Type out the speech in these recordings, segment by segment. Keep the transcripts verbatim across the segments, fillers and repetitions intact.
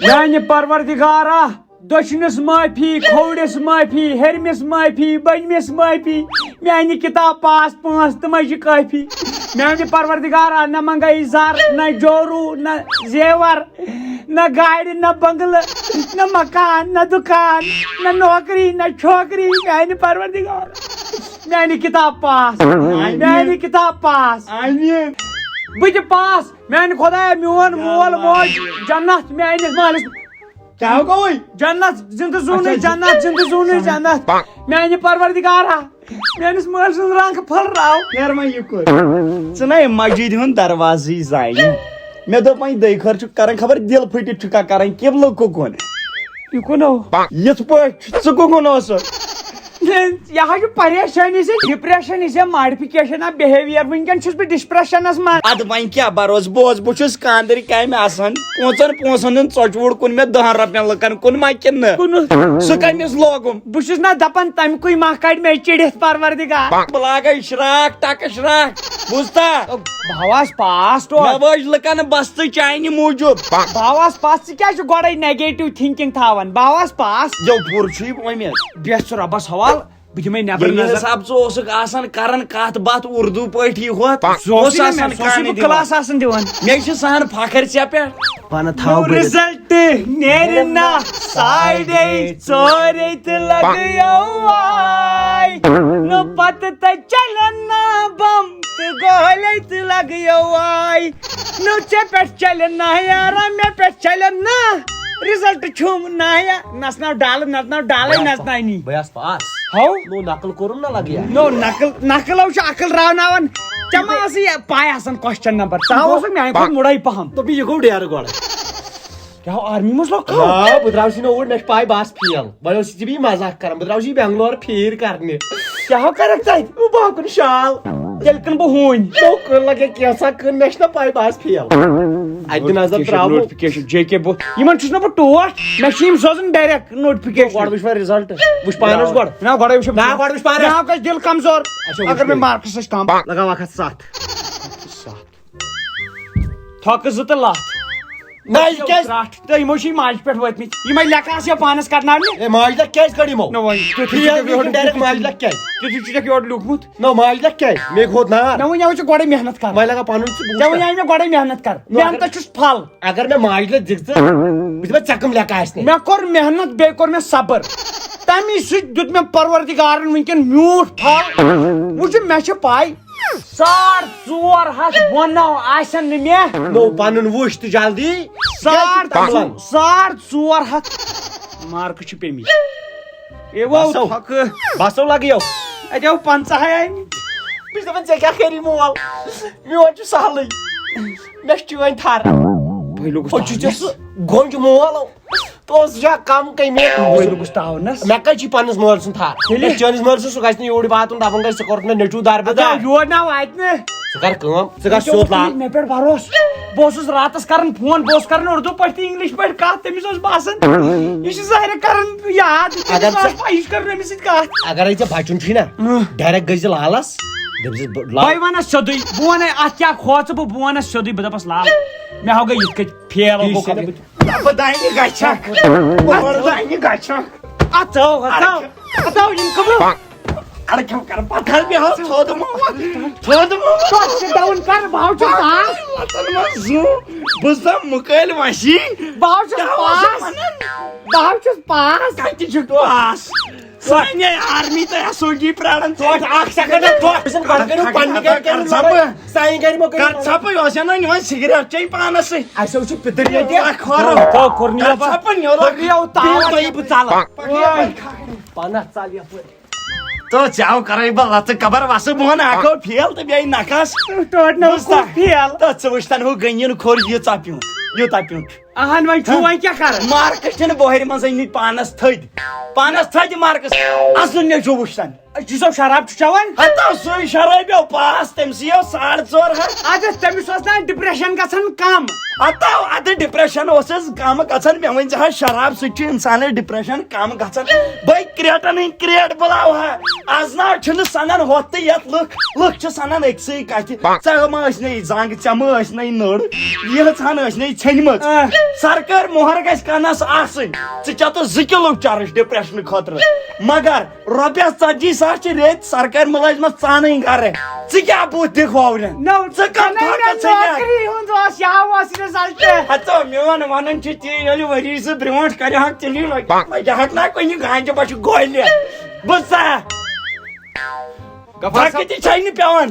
میانہِ پروردگارا، دٔچھنِس معٲفی، کھوورِس معٲفی، ہیٚرمِس معٲفی، بٔنمِس معٲفی۔ میانہِ کِتاب پاس پانٛژھ تہٕ مَجہِ کٲفی۔ میانہِ پروردگارا، نہ منگے زر، نہ جورو، نہ زیور، نہ گاڑِ، نہ بنگلہٕ، نہ مکان، نہ دُکان، نہ نوکری، نہ چھوکری۔ میانہِ پروردگارا، میانہِ کِتاب پاس۔ آمین۔ میانہِ کِتاب پاس۔ آمین۔ بہٕ تہِ پاس۔ میانہِ خۄدایا، میون مول موج جنت، میٲنِس مٲلِس۔ کیٛاہ گوٚوُے؟ جنت زندٕ زوٗنٕے، اچھا، جنت زندٕ زوٗنٕے، جنت۔ میانہِ پروردگارا، میٲنِس مٲلۍ سُنٛد رنٛگ پھٔلراو۔ نیرٕ وۄنۍ یہِ کُن۔ ژٕ نَے مسجدِ ہُنٛد دروازٕے زانہِ۔ مےٚ دوٚپ وۄنۍ دٔے خٲر چھُ کران، خبر دِل پھٔٹِتھ چھُکھا کران قبلہٕ کُکُن۔ یہِ کُن ہو؟ یِتھ پٲٹھۍ ژٕ کُکُن اوسُکھ؟ یہِ حظ چھُ پریشٲنی سۭتۍ، depression is a modification of behavior۔ وٕنکیٚن چھُس بہٕ ڈپریشنس منٛز۔ ادٕ وۄنۍ کیٛاہ بروسہٕ؟ بوز، بہٕ چھُس کاندرِ کامہِ آسان، پانٛژن پونٛسن ہُنٛد ژۄچہِ ووٚڑ کُن مےٚ دَہن رۄپین لُکن کُن ما کِنہٕ نہٕ؟ کُنُتھ۔ سُہ کٔمِس لوگُم؟ بہٕ چھُس نہ دپان تَمہِ کُے ما کڑِ مےٚ چِڑِتھ پروردگار۔ بہٕ لاگے شراکھ ٹکہٕ شراکھ، بوٗزتھا؟ بہٕ ہاوس پاس ٹوٹھ۔ مےٚ وٲج لُکن بستہٕ چانہِ موٗجوٗب۔ بہٕ ہاوس پاس، ژٕ کیٛازِ چھُکھ گۄڈے negative thinking تھاوان؟ بہٕ ہاوس پاس۔ یو پوٗرٕ چھُے وۄمید۔ بیٚہہ ژٕ رۄبس حوال، بہٕ دِمے نٮ۪بر ییٚمہِ نظر۔ حساب ژٕ اوسُکھ آسان کران کتھ باتھ اردو پٲٹھی ہوت، سُہ اوسُے اوس نہٕ آسان مےٚ، سُہ اوسُے کانہِ نہٕ بہٕ دِوان۔ کلاس آسان دِوان۔ مےٚ چھِ سان فخر ژےٚ پٮ۪ٹھ۔ پانہٕ تھاو نو بٔرِتھ۔ رِزلٹ نیرِ نہ ساڑے ژورے تہٕ لگیو آے۔ نو پتہٕ تہ چلن نہ بم تہٕ گولے تہٕ لگیو آے۔ نو ژےٚ پٮ۪ٹھ چلن نہ یارا، مےٚ پٮ۪ٹھ چلن نہ۔ رِزلٹ چھُم نہ یا نژناو ڈالہٕ، نژناو ڈالے، نژناونی۔ بہٕ آس پاس۔ ہو؟ نو نقل کوٚرُم نہ لگیا۔ نو نقل، نقل ہو چھُ عقل راوناوان۔ ژےٚ ما ٲسٕے یہِ پاے آسان کوسچن نمبر؟ ژٕ ہا اوسُکھ میانہِ کھۄتہٕ مُڑے پہم۔ دوٚپُے یہِ گوٚو ڈیرٕ گۄڈٕ۔ کیٛاہ ہو، آرمی منٛز لوٚگ کھو؟ آ، بہٕ درٛاوُس یہِ نوٚوُے، مےٚ چھِ پاے، بہٕ آسہٕ فیل۔ وۄنۍ اوسُس ژےٚ بیٚیہِ مزاق کران، بہٕ درٛاوُس یہِ بنگلور پھیٖر کرنہِ۔ کیٛاہ ہو کَرَکھ ژٕ اَتہِ؟ بہٕ ہاکُن شال۔ تیٚلہِ کٕنہٕ بہٕ ہوٗنۍ۔ نوٚو کٕن لگے کینٛژھا کٕن، مےٚ چھِنہ پاے، بہٕ آسہٕ فیل۔ اَتہِ دِ نظر ترٛاو بہٕ۔ نوٹفکیشن، جے کے بہٕ، یِمن چھُس نہ بہٕ ٹوٹھ، مےٚ چھِ یِم سوزان ڈایریکٹ نوٹفکیشن۔ گۄڈٕ وٕچھ وۄنۍ رِزلٹ، وٕچھ پانَس گۄڈٕ۔ نہ، گۄڈَے وٕچھ۔ نہ، گۄڈٕ وٕچھ پانَس۔ مےٚ ہا گژھِ دِل کمزور، اچھا، وٕچھ اگر مےٚ مےٚ۔ مارکسَس کم۔ لگاو اکھ ہَتھ ستھ۔ ستھ۔ تھۄکہٕ زٕ تہٕ لَتھ۔ نہ، یہِ کیٛازِ؟ ترٛٹھ۔ تہٕ یِمو چھِ یہِ ماجہِ پٮ۪ٹھ وٲتمٕتۍ۔ یِمَے لیکھٕ آسہٕ یا پانَس کَرناونہِ۔ اے، ماجہِ لیکھ کیٛازِ کٔڑ یِمو؟ نہ وۄنۍ، تیُتھُے تُہۍ چھُکھ چھُکھ یورٕ، ڈایریکٹ ماجہِ لیکھ کیٛازِ؟ تیُتھُے چھُکھ یورٕ لیوٗکھمُت۔ نہ، ماجہِ لیکھ کیٛازِ؟ مےٚ کھوٚت نار۔ نہ، وۄنۍ یَوٕ چھِ گۄڈَے محنت کَرٕنۍ۔ وۄنۍ لگا پَنُن ژٕ بوٗسٹر۔ ژےٚ وۄنۍ آیہِ مےٚ گۄڈَے محنت کَرٕنۍ۔ نہ، اگر محنتَس چھُس پھل۔ اگر مےٚ ماجہِ لیکھ دِژ ژٕ، بہٕ دِمے ژےٚ کٕم لیکھٕ آسہِ نے۔ مےٚ کوٚر محنت، بیٚیہِ کوٚر مےٚ صبر۔ تَمی سۭتۍ دیُت مےٚ پروردگارَن وٕنکٮ۪ن میوٗٹھ پھل۔ وٕچھ، مےٚ چھِ پَے، ساڑ ژور ہتھ بۄن نہ آسن نہٕ مےٚ۔ نو پنُن وٕچھ تہٕ جلدی۔ ساڑ کیٛازِ چھُ تمبلان؟ ژو-، ساڑ ژور ہتھ مارکہٕ چھِ پیٚمٕتۍ۔ اے وو بسو۔ تھۄکہٕ۔ بسو لگیو۔ اتے وو پنژاہ آمٕتۍ۔ بہٕ چھُس دپان، ژےٚ کیٛاہ کری مول؟ میون چھُ سہلٕے۔ مےٚ چھُ وۄنۍ تھر۔ بہٕ لوٚگُس ہُہ چھُ ژےٚ تاونس۔ سُہ گۄنٛج مول۔ تو سُہ چھا کم کٔمی؟ بہٕ لوٚگُس تاونس۔ مےٚ کتہِ چھُ پننِس مٲلۍ سُنٛد تھر؟ تیٚلہِ؟ مےٚ چھُ چٲنِس مٲلۍ سُنٛد، سُہ گژھِ نہٕ یور واتُن، دپُن گژھِ، ژٕ کوٚرُتھ مےٚ نیٚچوٗ داربٕدار۔ اچھا، یور نا واتہِ نہٕ۔ ژٕ کر کٲم، ژٕ کر مےٚ سیوٚد اوس لاگ۔ مےٚ پٮ۪ٹھ بھروسہٕ۔ بہٕ اوسُس راتس کران فون، بہٕ اوسُس کران اردو پٲٹھۍ تہِ انگلش پٲٹھۍ کتھ، تٔمِس اوس باسان، یہِ چھُ ظاہرہ کران یاد، تٔمِس اگر ٲس ژٕ پَے، یہِ چھُ کران أمِس سۭتۍ کتھ۔ اگرے ژےٚ بچُن چھُے نا، اۭں۔ ڈایریکٹ گٔژھۍ زِ لالس، دٔپۍ زِ بہٕ لال۔ بہٕ وَنس سیوٚدُے، بہٕ وَنے اتھ کیٛاہ کھوژٕ بہٕ، بہٕ وَنس سیوٚدُے، بہٕ دپس لال، مےٚ ہاو گٔے یِتھ کٔنۍ فیل، یہِ گوٚو چھُنہٕ خبر۔ بہٕ دانہِ گچھکھ۔ بہٕ دانہِ گچھکھ۔ اَژو، اَژو، اَژو، یِم کٕمہٕ؟ اَڑٕ کھٮ۪م کَرٕ پَتہٕ حظ بیٚہو تھوٚد موت، تھوٚد موت۔ تۄتھ sit down کَر، بہٕ ہاو چھُس پاس۔ لَتَن منٛز زُو، بہٕ زَن مُکٲلۍ وَسی۔ بہٕ ہاو چھُس کیٛاہ اوس پاس۔ وَنان؟ بہٕ ہاو چھُس پاس۔ کَتہِ چھُکھ پاس؟ سانہِ آرمی تہٕ ایس او جی پرٛاران۔ توتہِ اَکھ سیکنڈ، توتہِ۔ گۄڈٕ کٔرِو پننہِ گرِ کٔرِو لڑٲے۔ سانہِ گرِ مہ کٔرِو کر لڑٲے۔ ژھپہٕ، یہِ اوس اَنان یِہوٚے سِگریٹ چیٚنۍ پانَس سۭتۍ۔ اَسہِ حظ چھُ پِتٕر ییٚتہِ۔ اے کھۄرو۔ تو کوٚر نہٕ کر یَپٲرۍ۔ ژھپہٕ، نیرو۔ پَکھ یَپٲرۍ۔ پَکھ یَپٲرۍ۔ پَنَس ژَل یَپٲرۍ۔ تو ژےٚ ہاو کَرَے بہٕ لَژٕ قبر وَسہٕ بہٕ وَنہٕ اَکھ گوٚو فیل تہٕ بیٚیہِ نَکھَس۔ ٹوٹھ نہ بوٗزتھا؟ گوٚو فیل۔ تو ژٕ وٕچھتَن ہُہ گٔنٛگِن کھوٚر ییٖژاہ پیوٗنٛت، یوٗتاہ پیوٗنٛت۔ اہن، وۄنۍ چھُ، ہہ؟ وۄنۍ کیٛاہ کَرٕ؟ مارکس چھِنہٕ بۄہرِ منٛز أنۍمٕتۍ پانَس تھٔدۍ۔ پانَس تھٔدۍ مارکس۔ اَصٕل نیٚچوٗ وٕچھتَن۔ یُس سُہ شراب چھُ چٮ۪وان۔ ہتو سُے شرٲبیو پاس، تٔمۍ سٕے اوس ساڑ ژور ہتھ۔ اَدٕ تٔمِس اوس نا ڈپریشن گژھان کم۔ ہتو ادٕ ڈپریشن اوسُس کم گژھان، مےٚ ؤنۍ زِ ہا شراب سۭتۍ چھُ انسانس ڈپریشن کم گژھان۔ بٔے کریٹن ہٕنٛدۍ کریٹ بُلاو ہا۔ از نا چھُنہٕ سنان ہۄتھ تہٕ یتھ لُکھ، لُکھ چھِ سنان أکسٕے کتھِ۔ ژےٚ ما ٲسۍ نے زنگ، ژےٚ ما ٲسۍ نے نٔر، ییٖژ ہن ٲسۍ نے ژھیٚنمٕژ۔ آ۔ سرکٲرۍ مۄہر گژھِ کنس آسٕنۍ۔ ژٕ چےٚ تہٕ زٕ کلو چرس ڈپریشنہٕ خٲطرٕ، مگر رۄپیس ژتجی ساس چھِ ریٚتۍ سرکارِ مُلٲزمس ژانٕنۍ گرٕ۔ ژٕ کیٛاہ بُتھ دِکھ وورٮ۪ن؟ نو، ژٕ کم ژٕ نَے پھکھ مےٚ ژھٕنکھ؟ نوکری ہُنٛد اوس، یہِ ہا اوس result۔ ہتو میون ونُن چھُ تی، ییٚلہِ ؤری زٕ برونٛٹھ کرِ ہاکھ، تیٚلی لگہِ، لگہِ ہاکھ نا کُنہِ گانجہِ بچہِ گولہِ۔ بہٕ ژاہ۔ غفار صٲب۔ پھکہٕ تہِ چھے نہٕ پٮ۪وان۔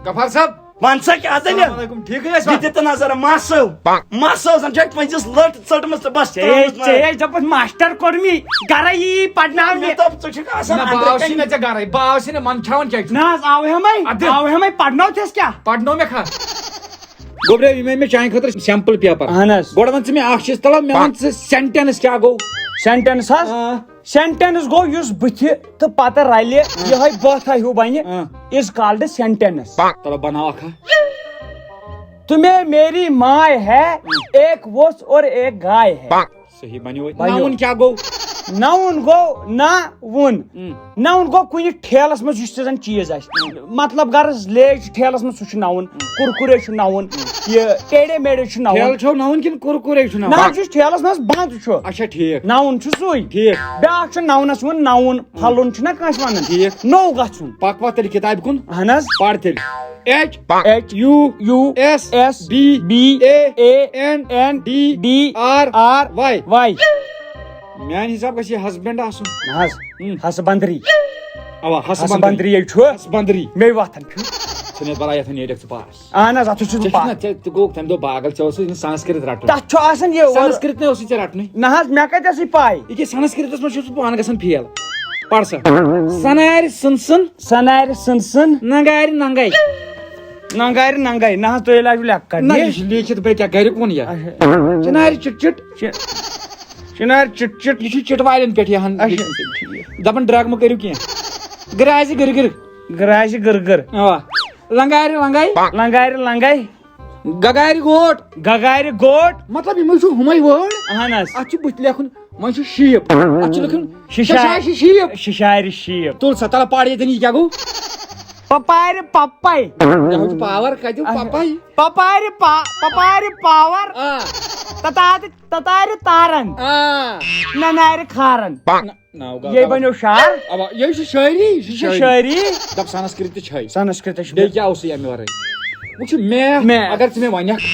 غفار صٲب۔ وَن سا کیٛاہ دٔلیٖل؟ السلام علیکم، ٹھیٖکٕے ٲسوا؟ یہِ تہِ تہٕ نظر مَس ہو۔ مَس ہو زَن چھَکھ پٔنٛزِس لٔٹ ژٔٹمٕژ تہٕ بَس ژےٚ ترٛٲومٕژ ژےٚ نٲر۔ ٲسۍ دَپان ماسٹر کوٚر مےٚ گَرَے یی پَرناونہِ۔ مےٚ دوٚپ، ژٕ چھُکھ آسان نہ، بہٕ أنٛدرٕ آوسٕے کَنہِ۔ نہ ژےٚ گَرَے، بہٕ آوسٕے نہ، مَن کھٮ۪وان کیٛازِ چھُکھ؟ نہ حظ، آوہمَے، اَدٕ۔ آوہمَے، پَرنو تھَس کیٛاہ؟ پَرنو مےٚ کھا؟ گوٚبرے، یہِ مےٚ، مےٚ چانہِ خٲطرٕ sample paper۔ اَہَن حظ۔ گۄڈٕ وَن ژٕ مےٚ اَکھ چیٖز، تَلہٕ مےٚ وَن ژٕ sentence کیٛاہ گوٚو؟ Sentence حظ؟ آ۔ Sentence گوٚو یُس بٕتھِ تہٕ پتہٕ رلہِ، یِہوٚے بٲتھا ہیوٗ بنہِ، اۭں۔ Is called sentence۔ تلو بناو اکھ ہا۔ تمہیں میری ماں ہے، ایک ووژھ اور ایک گائے ہے۔ صحیح بنیو۔ بنیو۔ Noun کیٛاہ گوٚو؟ Noun گوٚو نہ وُن۔ اۭں۔ Noun گوٚو کُنہِ ٹھیلس منٛز یُس تہِ زن چیٖز آسہِ۔ مطلب غرض لیز چھُ ٹھیلس منٛز، سُہ چھُ noun۔ کُرکُرے چھُ noun۔ یہِ ٹیڑے میڑے چھُ noun۔ ٹھیلہٕ چھو noun کِنہٕ کُرکُرے چھُ noun؟ نہ حظ، یُس ٹھیلس منٛز بنٛد چھُ۔ اچھا، ٹھیٖک۔ Noun چھُ سُے۔ ٹھیٖک۔ بیٛاکھ چھُ noun-س وَنان noun، پھلُن چھُنہ کٲنٛسہِ وَنان۔ ٹھیٖک۔ نوٚو گژھُن۔ پکھ وۄتھ تیٚلہِ کِتابہِ کُن۔ اہن حظ۔ پَر تیٚلہِ۔ H H U U S S B B A N N D R Y۔ میانہِ حساب گژھِ یہِ husband آسُن۔ نہ حظ، ہم۔ ہسہٕ بندری۔ اوا، ہسہٕ ہسہٕ بندری۔ بندری یے چھُ۔ ہسہٕ بندری۔ مے وۄتھان چھُ۔ ژٕ مےٚ بلاے یتھ نیرکھ ژٕ پاس۔ اہن حظ، اتھ چھُ ژےٚ چھُکھ پاس۔ نہ، ژےٚ، ژٕ گوٚو تمہِ دۄہ باغل، ژےٚ اوسُے نہٕ سنسکرت رٹُن۔ تتھ چھُ آسان یہِ اور۔ سنسکرت نے اوسُے ژےٚ رٹنُے۔ نہ حظ، مےٚ کتہِ ٲسٕے پاے؟ یہِ کیٛاہ سنسکرتس منٛز چھُکھ ژٕ پانہٕ گژھان فیل؟ پر سا۔ سنارِ سٕن سٕن۔ سنارِ سٕن سٕن۔ ننگارِ ننگے۔ ننگارِ ننگے۔ نہ حظ، تُہۍ لٲگِو لیٚکھ کڑنہِ۔ نہ، یہِ چھُ لیٖکھِتھ بیٚیہِ کیٛاہ گرِ کُن یہِ؟ اچھا۔ چنارِ چِٹ چِٹ۔ چ-، چنارِ چِٹ چِٹ۔ یہِ چھُ چِٹ والٮ۪ن پٮ۪ٹھ یہِ ہن اچھا۔ لیٖکھمٕژ۔ دپان drug مہٕ کٔرِو کینٛہہ۔ گرازِ گِر گِر۔ گرازِ گِر گِر۔ اوا۔ لنگارِ لنگے۔ لنگارِ لنگے۔ گگارِ گوٹ۔ گگارِ گوٹ۔ مطلب، یِمے چھُ ہُمے word۔ اہن حظ۔ اتھ چھُ بٕتھِ لیکھُن، وۄنۍ چھُ sheep۔ اتھ چھُ لیکھُن شِشا-، شِشاشِ sheep۔ شِشارِ sheep۔ تُل سا، تَلہٕ پَر ییٚتٮ۪ن، یہِ کیٛاہ گوٚو؟ پپارِ پپے۔ یہِ حظ چھُ power کَتیُک آہن۔ پپے؟ پپارِ پا-، پپارِ power۔ آ۔ تتارِ، تتارِ تارن۔ آ۔ ننارِ کھارن۔ نہ، ناو گا-، یے گا-، بنیو شعر۔ اوا، یہِ چھُ شٲعری، یہِ چھُ یہِ چھُ شٲعری۔ شٲعری۔ دپ سنسکرت تہِ چھے۔ سنسکرت چھُ۔ بیٚیہِ کیٛاہ اوسُے اَمہِ ورٲے؟ وۄنۍ چھُ math، math۔ اگر ژٕ مےٚ ونکھ،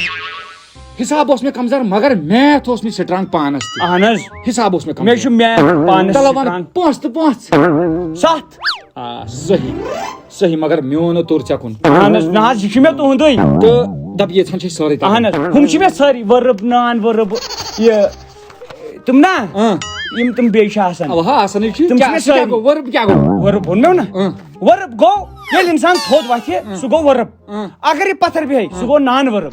حساب اوس مےٚ کمزور، مگر math اوس مےٚ strong پانس تہِ۔ اہن حظ۔ حساب اوس مےٚ مےٚ کمزور۔ چھُ math پانس چلو وَن، strong۔ پانٛژھ تہٕ پانٛژھ۔ ستھ۔ آ، صحیح۔ صحیح، مگر میون نہٕ توٚر ژےٚ کُن۔ اہن حظ، نہ حظ، یہِ چھُ مےٚ تُہُنٛدُے۔ تہٕ دپ، ییٖژہن چھِ سٲرٕے تگان۔ اہن حظ، ہُم چھِ مےٚ سٲری verb، non verb، یہِ، تِم نا، اۭں۔ یِم تِم بیٚیہِ چھِ آسان۔ اوا، آسان چھِ۔ تِم چھِ کیٛاہ، مےٚ سُہ کیٛاہ سٲری۔ گوٚو؟ Verb کیٛاہ گوٚو؟ Verb ووٚن مےٚ نا۔ اۭں۔ Verb گوٚو، ییٚلہِ انسان تھوٚد وۄتھِ، اۭں۔ سُہ گوٚو verb۔ اۭں۔ اگر یہِ پتھر بیٚہہِ، سُہ اۭں۔ گوٚو non verb۔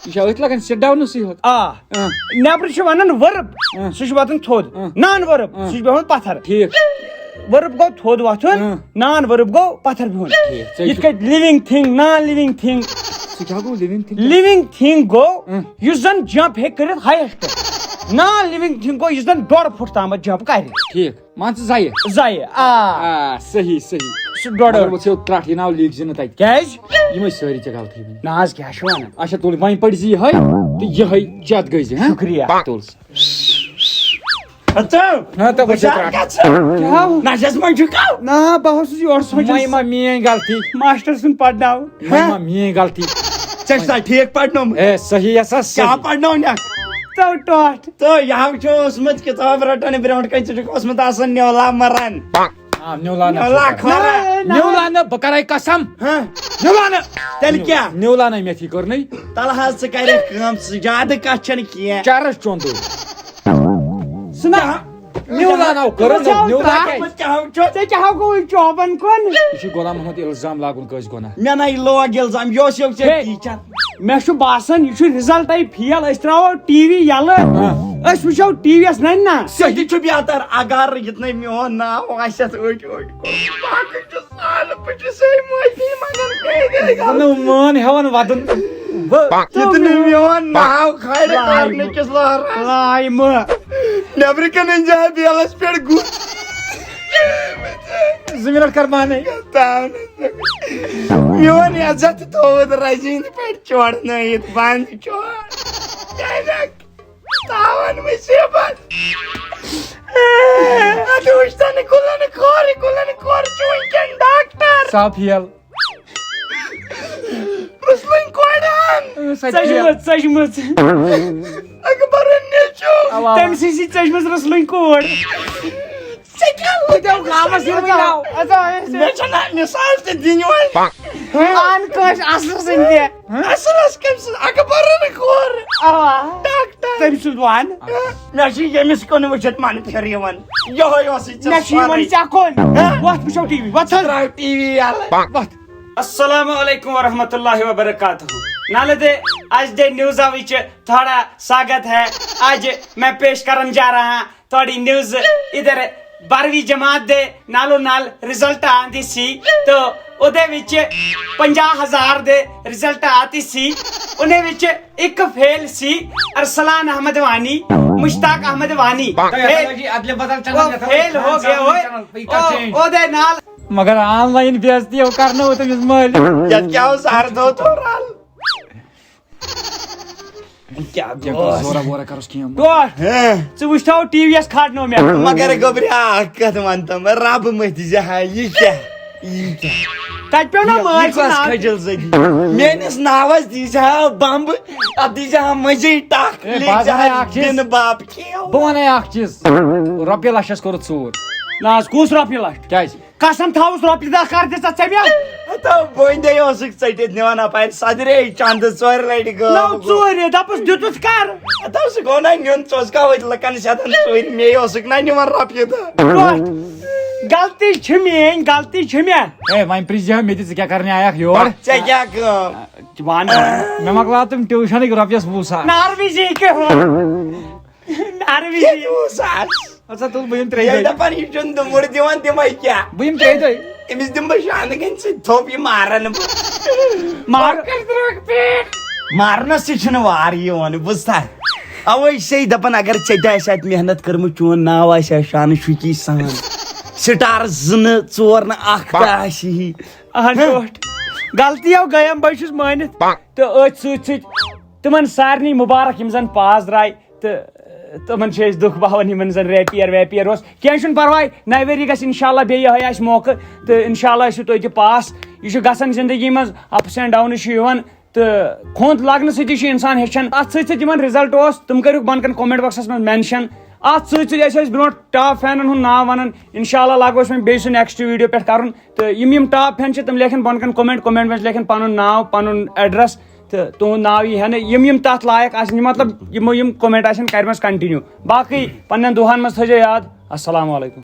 یہِ چھا أتھۍ لگان sit down سٕے ہوت؟ آ۔ اۭں۔ نٮ۪برٕ چھِ ونان verb، اۭں۔ سُہ چھُ وۄتھان تھوٚد۔ اۭں۔ Non verb، اۭں۔ سُہ چھُ بیٚہوان پتھر۔ ٹھیٖک۔ Verb گوٚو تھوٚد وۄتھُن، اۭں۔ Non verb گوٚو پتھر بِہُن۔ ٹھیٖک، ژےٚ یِتھ چھُ کٲٹھۍ living thing، non living thing۔ سُہ کیٛاہ گوٚو living thing؟ Living thing گوٚو اۭں۔ یُس زن jump ہیٚکہِ کٔرِتھ highest۔ Non living thing گوٚو یُس زن ڈۄڈ فُٹ تامتھ jump کرِ۔ ٹھیٖک، مان ژٕ زَیہِ۔ زَیہِ، آ۔ آ، صحیح، صحیح۔ سُہ ڈۄڈ۔ مگر وۄنۍ ژھیوٚو ترٛٹھ، یہِ ناو لیٖکھ زِ نہٕ تَتہِ۔ کیٛازِ؟ یِمے سٲری ژےٚ غلطی ؤنِتھ۔ نہ حظ، کیٛاہ چھُ وَنان؟ اچھا، تُل، وۄنۍ پٔرۍ زِ یِہوٚے تہٕ یِہوٚے چٮ۪تھ گٔے زِ، ہہ؟ شُکریہ۔ تُل سا۔ ہتو۔ ہاں، تو بچا بچا۔ کیا چھو؟ کیا ہو؟ نہ چھس منجو کا۔ نہ، بہٕ اوسُس یورٕ سونٛچان۔ وۄنۍ ما میٲنۍ غلطی؟ ماسٹر سُنٛد پرناو۔ وۄنۍ ما میٲنۍ غلطی؟ ژےٚ چھُ سا ٹھیٖک پرنومُت؟ اے، صحیح ہسا، صحیح۔ کیٛاہ پرنو نکھ؟ تو ٹاٹھ۔ تو یہِ ہاو چھُ اوسمُت کِتاب رٹان برونٛٹھ کنہِ، ژٕ چھُکھ اوسمُت آسان نیولا مران۔ آ، نیولا نہ نیولا چھُ۔ کھۄرا۔ نہ، نہ۔ نیولا نہٕ، بہٕ کرے قسم۔ ہاں۔ نیولا نہٕ۔ تیٚلہِ کیٛاہ؟ نیولا نہٕ مےٚ تھی کٔر نَے۔ تلہٕ حظ ژٕ کَرٮ۪کھ کٲم، ژٕ زیادٕ کَتھ چھَنہٕ کینٛہہ۔ چرس چوٚندُے۔ سُہ نہ۔ کیٛاہ؟ نیولا ناو کٔرٕن، بہٕ چھَس نیولا ترٛٹھ۔ کیٛازِ؟ ژےٚ کیٛاہ ہو گوٚو یہِ چوبن کُن؟ یہِ چھُ غلام محمد الزام لاگُن کٲنٛسہِ گۄناہ۔ مےٚ نَے لوگ الزام، یہِ اوس یوٚکھ ژےٚ ہے۔ ٹیٖچر۔ مےٚ چھُ باسان، یہِ چھُ رِزلٹَے فیل۔ أسۍ ترٛاوو ٹی وی یَلہٕ، أسۍ وٕچھو ٹی وی یَس نَنہِ نا۔ سُہ تہِ چھُ بہتر، اگر یِتنَے میون ناو آسہِ اَتھ أٹۍ أٹۍ کوٚرمُت۔ باقٕے چھُ سہل، بہٕ چھُسَے معٲفی منٛگان، بیٚیہِ گٔے غلطی۔ ونو مان ہٮ۪وان ودُن۔ بہٕ یِتنَے میون ناو کھالہِ لایمہٕ۔ کارنہٕ کِس لہرس۔ لایمہٕ۔ نیٚبرٕ کَنہِ أنۍ زِ ہا بیلَس پٮ۪ٹھ گُر۔ زٕ منٹ کر پانے۔ میون عزت تھوٚوُتھ رَزِ ہِنٛدِ پٲٹھۍ چوڑنٲیِتھ بنٛد چوڑ۔ تاوان مُصیٖبت۔ اَدٕ وٕچھتَن کُلَن کھور، کُلَن کھور چھُ وٕنکٮ۪ن ڈاکٹر۔ صاف یل۔ رُسلٕنۍ کورِ ہن۔ سۄ تہِ ژٔجمٕژ، ژٔجمٕژ۔ اکبرن نیٚچو۔ اوا، اوا۔ تٔمۍ سٕے چھِ ژٔجمٕژ رُسلٕنۍ کور۔ ژےٚ کیٛاہ لٔگیو گامس یِموٕے ناو؟ اَژا، اَژا۔ مےٚ چھَنہ مثال تہِ دِنۍ وۄنۍ۔ اَن کٲنٛسہِ اصلہٕ سٕنٛدِ تہِ۔ اصلس کٔمۍ سٕنٛز؟ اکبرن کور۔ اوا۔ ڈاکٹر۔ تٔمۍ سُنٛد وَن۔ مےٚ چھُ ییٚمِس کُن وٕچھِتھ من پھِر یِوان۔ یِہوٚے اوسُے ژےٚ مےٚ چھُ یِوان سورُے۔ ژےٚ کُن۔ ہہ؟ وۄتھ وٕچھو ٹی وی، وۄتھ حظ۔ ترٛاو ٹی وی یَلہٕ۔ وۄتھ۔ السلام علیکم ورحمۃ اللہ وبرکاتہ۔ نالے دے، آج دے نیوز آوی چ تھوڑا ساگت ہے۔ آج میں پیش کرن جا رہا ہوں تھوڑی نیوز۔ ادھر بارہویں جماعت دے نالو نال رزلٹ آندی سی، تو اودے وچ پنجاہ ہزار دے رزلٹ آتی سی۔ انہیں وچ ایک فیل سی، ارسلان احمد وانی، مشتاق احمد وانی۔ فیل، جی، عدل بدل چینل وہ یتھ فیل ہو گیا ہوئے۔ چینل، یہ کیا او، چینج؟ اودے نال۔ مگر آن لائن بے عزتی ہو کرنا ہو تٔمِس مٲلِس۔ یتھ کیٛاہ اوس اردو تو رل؟ کیٛاہ کیٛاہ گوٚو؟ زورا وورا کروس کینٛہہ۔ ٹوٹھ۔ ہہ۔ ژٕ وٕچھتھو ٹی وی یس کھاٹنو مےٚ۔ مگر گوٚبریا، اکھ کتھ ونتم، رب مٔتھۍ زِ ہا، یہِ کیٛاہ؟ یہِ کیٛاہ؟ تتہِ پیوٚو نا یہِ، مٲلۍ یہِ سُنٛد کۄس ناو۔ کھجل زٔدی؟ میٲنِس ناوس دی زِ ہا بمبہٕ، اتھ دی زِ ہا مٔنٛزی ٹکھ، ہے، لیکھ بہٕ زِ ہا ہا اکھ چیٖز۔ دِنہٕ بب کھیو۔ بہٕ ونہٕ ہا اکھ چیٖز، رۄپیہِ لچھس کوٚرُتھ ژوٗر۔ نہ حظ، کُس رۄپیہِ لچھ؟ کیٛازِ؟ قسم تھاوُس، رۄپیہِ دَہ کر دِژ ژےٚ مےٚ؟ ہتو بٔنٛدے اوسُکھ ژٔٹِتھ نِوان اپارِ صدرے، چندٕ ژورِ لٹہِ گٲو۔ نو ژوٗرِ، دپُس دِتُس کر؟ ہتو سُہ گوٚو نا نیُن، ژٕ اوسکھا وۄنۍ لُکن سٮ۪تھن ژوٗرِ، مے اوسُکھ نا نِوان رۄپیہِ دَہ۔ ٹوٹھ۔ غلطی چھِ میٲنۍ، غلطی چھِ مےٚ۔ ہے، وۄنۍ پرٛژھ زِ ہا مےٚ تہِ، ژٕ کیٛاہ کرنہِ آیکھ یور؟ ژےٚ کیٛاہ کٲم؟ وَن۔ مےٚ مۄکلاو تِم ٹیوٗشنٕکۍ رۄپیَس وُہ ساس۔ ناروی جی کے ہو۔ ناروی جی۔ وُہ ساس۔ اَدٕ سا تُل، بہٕ یِمہٕ ترٛیٚیہِ ییٚلہِ دۄہہِ۔ دَپان یہِ چھُنہٕ دُمُر دِوان، دِمے کیٛاہ؟ بہٕ یِمہٕ ترٛیٚیہِ دۄہہِ۔ أمِس دِمہٕ بہٕ شانہٕ کَنۍ سۭتۍ تھوٚپ، یہِ مارَن بہٕ۔ مار۔ مارنَس تہِ چھُنہٕ وار یِوان، بوٗزتھا؟ اَوَے چھِسَے دَپان، اگر ژےٚ تہِ آسہِ اَتہِ محنت کٔرمٕژ، چون ناو آسہِ ہا شانہٕ شُکی سان۔ سٹار زٕ نہٕ، ژور نہٕ، اَکھ تہٕ آسہِ ہی۔ اہن ٹوٹھ۔ غلطی ہو گٔیم، بہٕ چھُس مٲنِتھ۔ تہٕ أتھۍ سۭتۍ سۭتۍ تِمن سارنٕے مُبارک، یِم زن پاس درٛاے۔ تہٕ تِمن چھِ أسۍ دُکھ باوان، یِمن زن ریپیر ویپیر اوس۔ کینٛہہ چھُنہٕ پرواے، نَوِ ؤری گژھِ انشاءاللہ بیٚیہِ یِہوٚے آسہِ موقعہٕ۔ تہٕ انشاءاللہ ٲسِو تُہۍ تہِ پاس۔ یہِ چھُ گژھان زندگی منٛز، ups and downs چھِ یِوان۔ تہٕ کھوٚنٛد لگنہٕ سۭتی چھُ انسان ہیٚچھان۔ اتھ سۭتۍ سۭتۍ یِمن result اوس، تِم کٔرِو بۄنہٕ کَنہِ comment boxس منٛز mention۔ اتھ سۭتۍ سۭتۍ ٲسۍ أسۍ برونٛٹھ top fanن ہُنٛد ناو ونان۔ انشاءاللہ لاگو أسۍ وۄنۍ بیٚیہِ سُہ next video پٮ۪ٹھ کرُن۔ تہٕ یِم یِم top fan چھِ، تِم لیکھن بۄنہٕ کَنہِ comment، comment منٛز لیکھن پنُن ناو، پنُن address۔ تہٕ تُہُنٛد ناو یی ہٮ۪نہٕ۔ یِم یِم تَتھ لایق آسن، یہِ مطلب یِمو یِم comment آسن کَرِمَژٕ continue۔ باقٕے پنٛنٮ۪ن دُعاہَن منٛز تھٲیزیو یاد۔ السلام علیکم۔